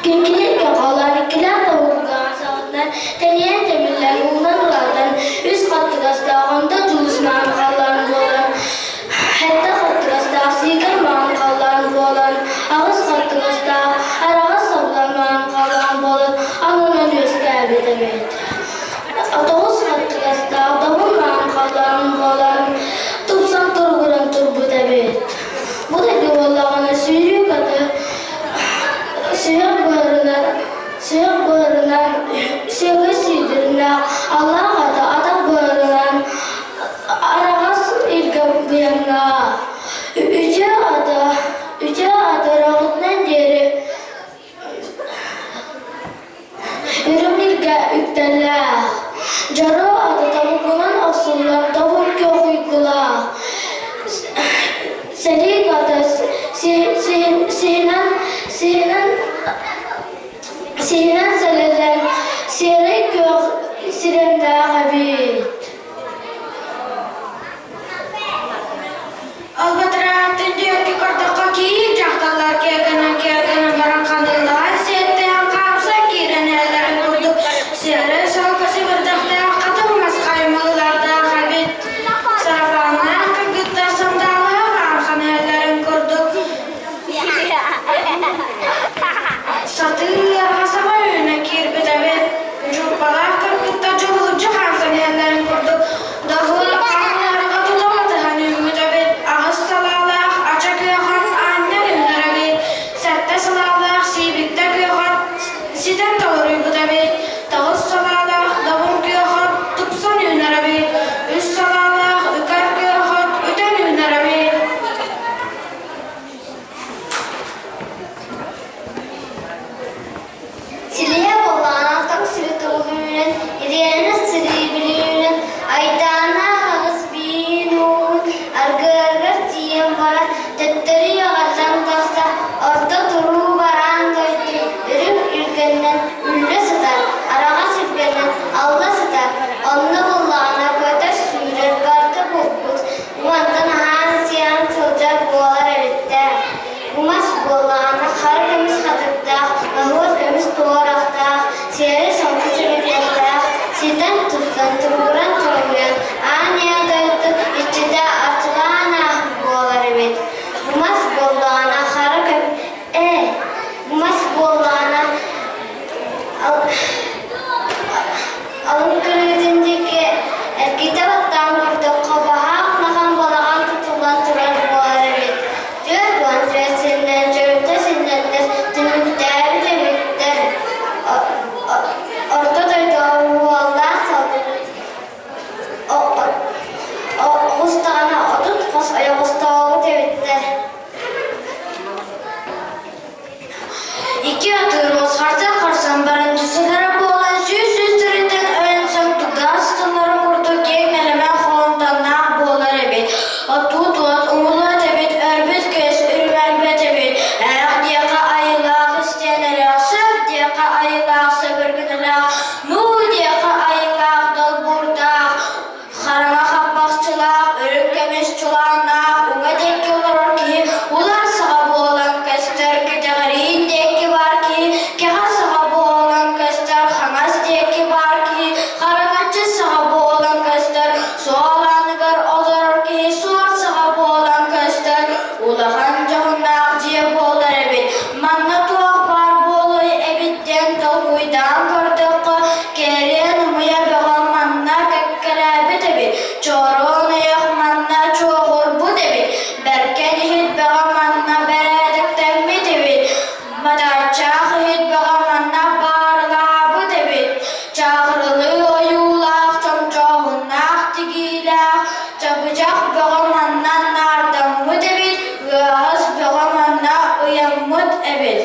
Киҥкиниир халлаан иккилээх тобуллаҕын саҕатынан тэнийэн тэмиллэн уунан улаатан үс хаттыгастаах онто дьулус маҥан халлаан буолан сэттэ хаттыгастаах сиикэй маҥан халлаан буолан аҕыс хаттыгастаах араҕас сабылан маҥан халлаан буолан ананан үөскээбит эбит. Тоҕус хаттыгастаах добун маҥан халлаан буолан тупсан туругуран турбут эбит. Бу дойду буоллаҕына сүүрүүк аты сүһүөх быарынан сүһүөх быарынан сүөгэ сүүрдэринээх аллаах ата атах быарынан араҕас илгэ быйаҥнаах үтүө ата үтүө ата ырааҕытынан диэри үрүҥ илгэ үктэллээх дьоро ата тобугунан охсуллан тобул күөх уйгулаах Сэлиик ата сиһинэн сиһинэн сиһинэн сэлэлэн сиэрэй күөх сирэмнээх эбит. Албатырааттан диэки көрдөххө киин дьахталлар киэргэнэн-киэргэнэн баран ханыылаһан сиэттээн хаамсан киирэн эрэллэрин курдук сиэрэй солко сибирдэхтээх хатыҥ мас хаймыылардаах эбит. Сарапааннаах кыргыттар сандалыга хаамсан иһэллэрин курдук сатыы ыарҕа саба үүнэн киирбит эбит. Дьууппалаах кыргыттар дьулуһуччу хаамсан иһэллэрин курдук Доһуун хаамыарга тута батыһан үүммүт эбит, аҕыс салаалаах ача күөх от аанньа үүнэр эбит, сэттэ салаалаах сиибиктэ күөх от ситэн толоруйбут эбит, тоҕус салаалаах добун күөх от тупсан үүнэр эбит, үс салаалаах үкэр күөх от үтэн үүнэр эбит. Силиһэ буоллаҕына тоҥ сири туругуран, ириэнэ сирии бүлүүнэн, айдаана аһаҕас биин ууһун аргыарыгар тиийэн баран, төттөрү иэҕиллэн тахса, орто туруу бараан дойду үрүҥ үргэнинэн үллэ сытар, араҕас үргэнинэн алла сытар, онно буллаҕына көтөр-сүүрэр барыта булбут, уонтан аһаан-сиэн сылдьар буолар эбиттэр. Умас буоллаҕына хара көмүс хатыктаах, оһуор көмүс туорахтаах, сиэрэ солко сибирдэхтээх, ситэн тупсан, туругуран туругуйан, аан ийэ дойду иччитэ арчылаан ааһар буолар эбит. Умас буоллаҕына хара көм ээ, умас буоллаҕына алын кырыытын диэки эргитэ баттаан көрдөххө, баһаах улахан балаҕан тутуллан турар буолар эбит. 44 синнэн дьөрүтэ синнэннэр түмүктээбит эбиттэр. Орто дойдуга уоллаах салгыбыт оҕустаҕына 30 хос ойоҕостообут эбиттэр. Икки атыыр харсан-харсан баран түсэлэрэ буолан сүүс-сүүстэриттэн өн-сөҥ тугаас тылларын курдук киэҥ нэлэмэн холумтаннаах буолар эбит. Отуут уот умуллубат эбит, өлбүт көс үрүмэрбэт эбит. Ээх диэххэ айылаах истиэнэлээх, сөп диэххэ айылаах сөбүргүнэлээх, нуу диэххэ айылаах долбуурдаах, Хараҥа хаппахчылаах, үрүҥ көмүс чулааннаах уҥа диэки олорор киһи улар саҕа буолан көстөр, кэтэҕэриин диэки баар киһи кэҕэ саҕа буолан көстөр, хаҥас диэки баар киһи хараҥаччы саҕа буолан көстөр, суол ааныгар олорор киһи суор саҕа буолан көстөр, улахан дьоһуннаах дьиэ буолар эбит. Манна туох баар буолуой эбит диэн толкуйдаан көрдөххө, Кэриэн ымыйа бөҕө манна кэккэлээбит эбит, чооруон ыйах манна чуоҕурбут эбит, бэркэн иһит бөҕө манна бэрээдэктэммит эбит, матааччаах иһит бөҕө манна баарылаабыт эбит, чааҕырылыы ойуулаах чомчооһуннаах тигиилээх чабычах бөҕө манна наардаммыт эбит, ыаҕас бөҕө манна ыйаммыт эбит.